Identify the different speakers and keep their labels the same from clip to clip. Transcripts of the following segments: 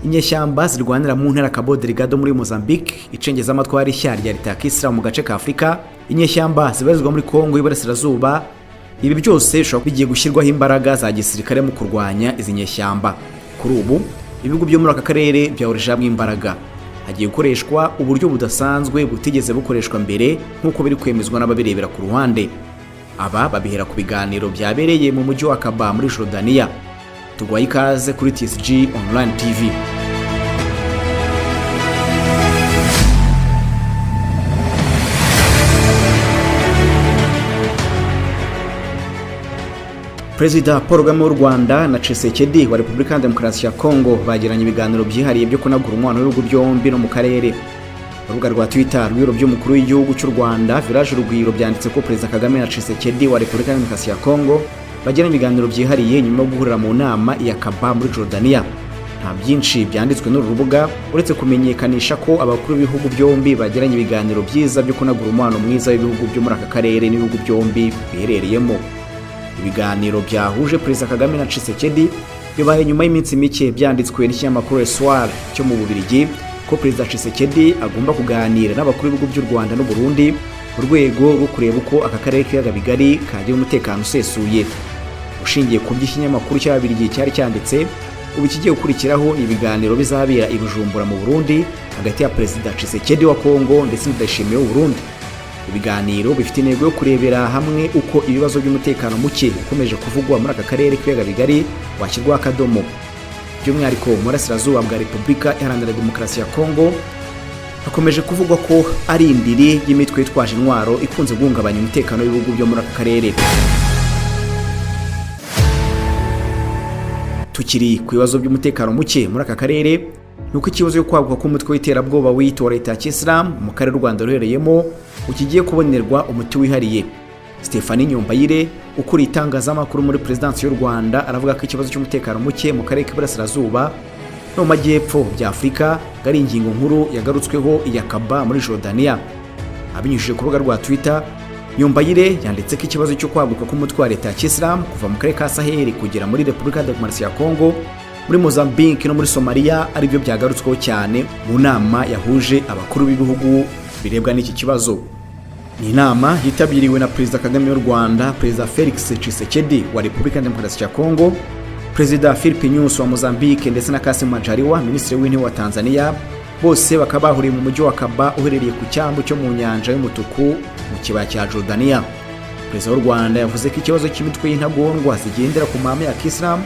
Speaker 1: Inyeshyamba zirwanira mu ntara Cabo Delgado muri Mozambique, icengezamatwara ishya rya leta ya Kisilamu mu gace ka Afurika, inyeshyamba zibarizwa muri Kongo y'Iburasirazuba, ibi byose bishobora bigiye gushyirwaho imbaraga za gisirikare mu kurwanya izi nyeshyamba. Kuri ubu ibihugu byo muri aka karere byahurije hamwe imbaraga, hagiye gukoreshwa uburyo budasanzwe butigeze bukoreshwa mbere, nk'uko biri kwemezwa n'ababirebera ku ruhande. Aba babihera ku biganiro byabereye mu mujyi wa Aqaba muri Jordania. Tuguhaye ikaze kuri TSG Online TV. Perezida Paul Kagame w'u Rwanda na Tshisekedi wa Repubulika ya Demokarasi ya Kongo bagiranye ibiganiro byihariye byo kunagura umubano w'ibihugu byombi no mu karere. Urubuga rwa Twitter rw'ibiro by'umukuru w'igihugu cy'u Rwanda, Village Urugwiro, byanditse ko Perezida Kagame na Tshisekedi wa Repubulika ya Demokarasi ya Kongo bagiranye ibiganiro byihariye nyuma yo guhurira mu nama i Aqaba muri Jordania. Nta byinshi byanditswe n'uru rubuga uretse kumenyekanisha ko abakuru b'ibihugu byombi bagiranye ibiganiro byiza byo kunagura umubano mwiza w'ibihugu byo muri aka karere n'ibihugu byombi biherereyemo. Ibiganiro byahuje Perezida Kagame na Tshisekedi bibaye nyuma y'iminsi mike byanditswe n'ikinyamakuru Le Soir cyo mu Bubiligi ko Perezida Tshisekedi agomba kuganira n'abakuru b'ibihugu by'u Rwanda n'u Burundi mu rwego rwo kureba uko aka karere k'ibiyaga bigari kagira umutekano usesuye. Ushingiye ku by'ikinyamakuru cy'Ababiligi cyari cyanditse, ubu ikigiye gukurikiraho ni ibiganiro bizabera i Bujumbura mu Burundi hagati ya Perezida Tshisekedi wa Kongo ndetse na Ndayishimiye w'u Burundi. Ibiganiro bifite intego yo kurebera hamwe uko ibibazo by'umutekano muke ukomeje kuvugwa muri aka karere k'ibiyaga bigari washyirwaho akadomo, by'umwihariko mu burasirazuba bwa Repubulika Iharanira Demokarasi ya Kongo hakomeje kuvugwa ko ari indiri y'imitwe yitwaje intwaro ikunze guhungabanya umutekano w'ibihugu byo muri aka karere. Tukiri ku bibazo by'umutekano muke muri aka karere, ni uko ikibazo cyo kwaguka k'umutwe w'iterabwoba wiyita leta ya Kisilamu mu karere u Rwanda ruherereyemo ukigiye kubonerwa umuti wihariye. Stephanie Nyombayire ukuriye itangazamakuru muri Perezidansi y'u Rwanda aravuga ko ikibazo cy'umutekano muke mu karere k'Iburasirazuba no mu Majyepfo bya Afurika ari ingingo nkuru yagarutsweho i Aqaba muri Jordania. Abinyujije ku rubuga rwa Twitter, Nyombayire yanditse ko ikibazo cyo kwaguka k'umutwe wa leta ya Kisilamu kuva mu karere ka Sahel kugera muri Repubulika ya Demokarasi ya Kongo, muri Mozambique no muri Somalia aribyo byagarutsweho cyane mu nama yahuje abakuru b'ibihugu birebwa n'iki kibazo. Ni inama yitabiriwe na Perezida Kagame w'u Rwanda, Perezida Felix Tshisekedi wa Repubulika ya Demokarasi ya Kongo, Perezida Filipe Nyusi wa Mozambique ndetse na Kassim Majaliwa, Minisitiri w'Intebe wa Tanzania. Bose bakaba bahuriye mu mujyi wa Aqaba uherereye ku cyambu cyo mu nyanja y'umutuku mu kibaya cya Jordania. Perezida w'u Rwanda yavuze ko ikibazo cy'imitwe y'intagondwa zigendera ku mahame ya Kisilamu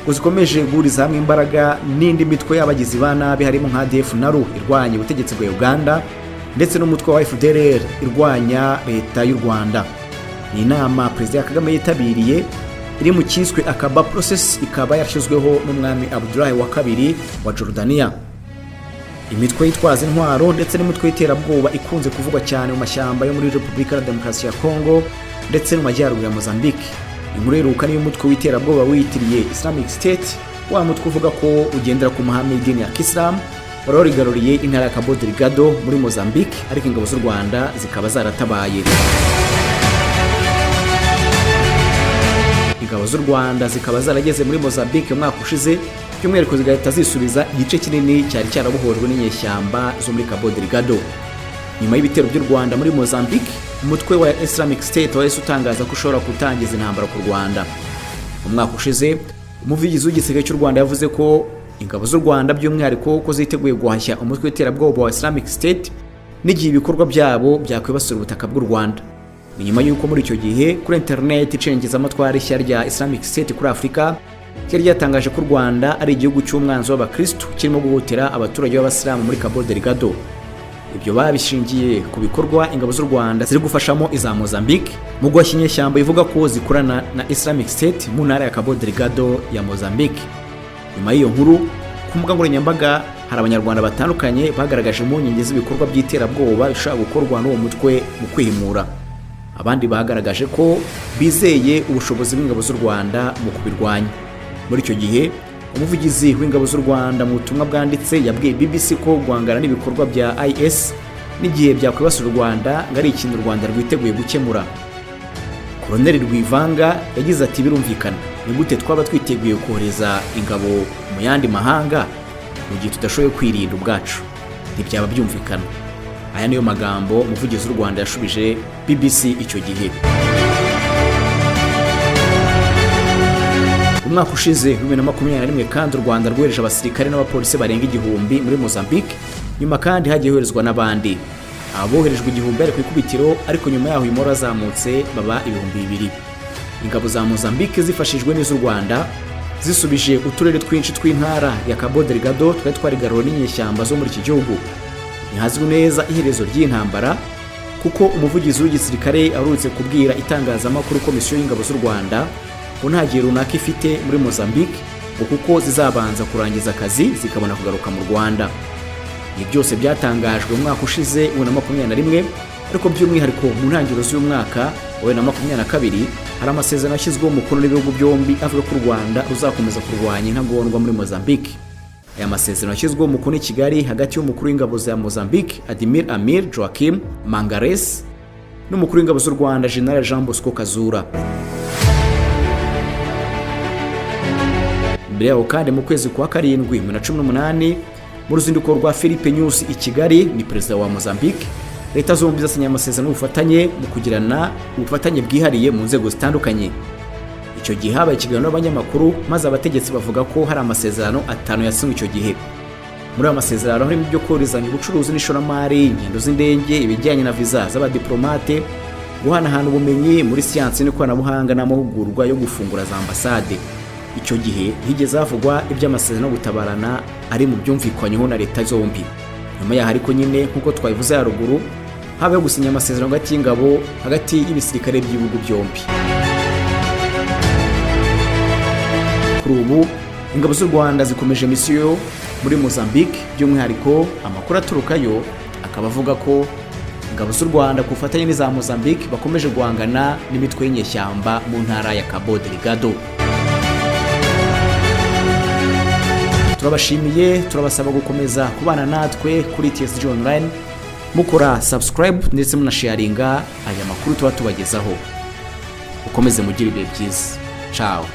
Speaker 1: ngo zikomeje guhuriza hamwe imbaraga n'indi mitwe y'abagizi ba nabi, harimo nka ADF NALU irwanya ubutegetsi bwa Uganda ndetse n'umutwe wa FDLR irwanya leta y'u Rwanda. Ni inama Perezida Kagame yitabiriye iri mu cyiswe Aqaba Process, ikaba yarashyizweho n'umwami Abdullah wa kabiri wa Jordania. Imitwe yitwaza intwaro ndetse n'imitwe y'iterabwoba ikunze kuvugwa cyane mu mashyamba yo muri Repubulika ya Demokarasi ya Kongo ndetse no mu majyaruguru ya Mozambique. Inkuru iheruka niyo umutwe w'iterabwoba wiyitiriye Islamic State, wa mutwe uvuga ko ugendera ku mahame y'idini ya Kisilamu, wari warigaruriye intara ya Cabo Delgado muri Mozambique, ariko ingabo z'u Rwanda zikaba zaratabaye. Ingabo z'u Rwanda zikaba zarageze muri Mozambique umwaka ushize, by'umwihariko zigahita zisubiza igice kinini cyari cyarabohojwe n'inyeshyamba zo muri Cabo Delgado. Nyuma y'ibitero by'u Rwanda muri Mozambique, umutwe wa Islamic State wahise utangaza ko ushobora gutangiza intambara ku Rwanda. Mu mwaka ushize, umuvugizi w'igisirikare cy'u Rwanda yavuze ko ingabo z'u Rwanda by'umwihariko ko ziteguye guhashya umutwe w'iterabwoba wa Islamic State n'igihe ibikorwa byabo byakwibasira ubutaka bw'u Rwanda. Ni nyuma y'uko muri icyo gihe kuri interineti icengezamatwara ishya rya Islamic State kuri Afurika ryari ryatangaje ko u Rwanda ari igihugu cy'umwanzi w'abakristu kirimo guhutira abaturage b'abasilamu muri Cabo Delgado. Ibyo babishingiye ku bikorwa ingabo z'u Rwanda ziri gufashamo iza Mozambique mu guhashya inyeshyamba ivuga ko zikorana na Islamic State mu ntara ya Cabo Delgado ya Mozambique. Nyuma y'iyo nkuru, ku mbuga nkoranyambaga hari abanyarwanda batandukanye bagaragaje impungenge z'ibikorwa by'iterabwoba bishobora gukorwa n'uwo mutwe mu kwihimura. Abandi bagaragaje ko bizeye ubushobozi bw'ingabo z'u Rwanda mu kubirwanya. Muri icyo gihe, umuvugizi w'ingabo z'u Rwanda mu butumwa bwanditse yabwiye BBC ko guhangana n'ibikorwa bya IS n'igihe byakwibasira u Rwanda ngo ari ikintu u Rwanda rwiteguye gukemura. Koloneli Rwivanga yagize ati: "Birumvikana, ni gute twaba twiteguye kohereza ingabo mu yandi mahanga Mu gihe tudashoboye kwirinda ubwacu, ntibyaba byumvikana. Aya niyo magambo umuvugizi w'u Rwanda yashubije BBC icyo gihe. Umwaka ushize, 2021 kandi, u Rwanda rwohereje abasirikare n'abapolisi barenga 1000 muri Mozambique. Nyuma kandi hagiye hoherezwa n'abandi. Aboherejwe 1000 bari ku ikubitiro, ariko nyuma yaho uyu mubare wazamutse baba 2000. Ingabo za Mozambique zifashijwe n'iz'u Rwanda zisubije uturere twinshi tw'intara ya Cabo Delgado twari twarigaruriwe n'inyeshyamba zo muri iki gihugu. Ntihazwi neza iherezo ry'intambara, kuko umuvugizi w'igisirikare aherutse kubwira itangazamakuru ko misiyo y'ingabo z'u Rwanda ngo nta gihe runaka ifite muri Mozambique, ngo kuko zizabanza kurangiza akazi zikabona kugaruka mu Rwanda. Ibi byose byatangajwe mu mwaka ushize 2021, ariko by'umwihariko mu ntangiriro z'uyu mwaka wa 2022 hari amasezerano yashyizweho umukono n'ibihugu byombi avuga ko u Rwanda ruzakomeza kurwanya intagondwa muri Mozambique. Aya masezerano yashyizweho umukono i Kigali hagati y'umukuru w'ingabo za Mozambique, Admir Amir Joaquim Mangares, n'umukuru w'ingabo z'u Rwanda, General Jean Bosco Kazura. Mbere yaho kandi, mu kwezi kwa karindwi 2018, mu ruzinduko rwa Filipe Nyusi i Kigali, ni perezida wa Mozambique, leta zombi zasinye amasezerano y'ubufatanye mu kugirana ubufatanye bwihariye mu nzego zitandukanye. Icyo gihe habaye ikiganiro n'abanyamakuru, maze abategetsi bavuga ko hari amasezerano atanu yasinywe icyo gihe. Muri ayo masezerano harimo ibyo koroherezanya ubucuruzi n'ishoramari, ingendo z'indege, ibijyanye na viza z'abadiplomate, guhanahana ubumenyi muri siyansi n'ikoranabuhanga n'amahugurwa yo gufungura za ambasade. Icyo gihe higeze havugwa iby'amasezerano yo gutabarana ari mu byumvikanyweho na leta zombi. Nyuma yaho ariko nyine, nk'uko twabivuze haruguru, habayeho gusinya amasezerano hagati y'ingabo, hagati y'ibisirikare by'ibihugu byombi. Kuri ubu ingabo z'u Rwanda zikomeje misiyo muri Mozambique. By'umwihariko amakuru aturukayo akaba avuga ko ingabo z'u Rwanda ku bufatanye n'iza Mozambique bakomeje guhangana n'imitwe y'inyeshyamba mu ntara ya Cabo Delgado. Turabashimiye, turabasaba gukomeza kubana natwe kuri TSG Online, mukora subscribe ndetse munasharinga aya makuru tuba tubagezaho. Ukomeze mugire ibihe byiza. Ciao.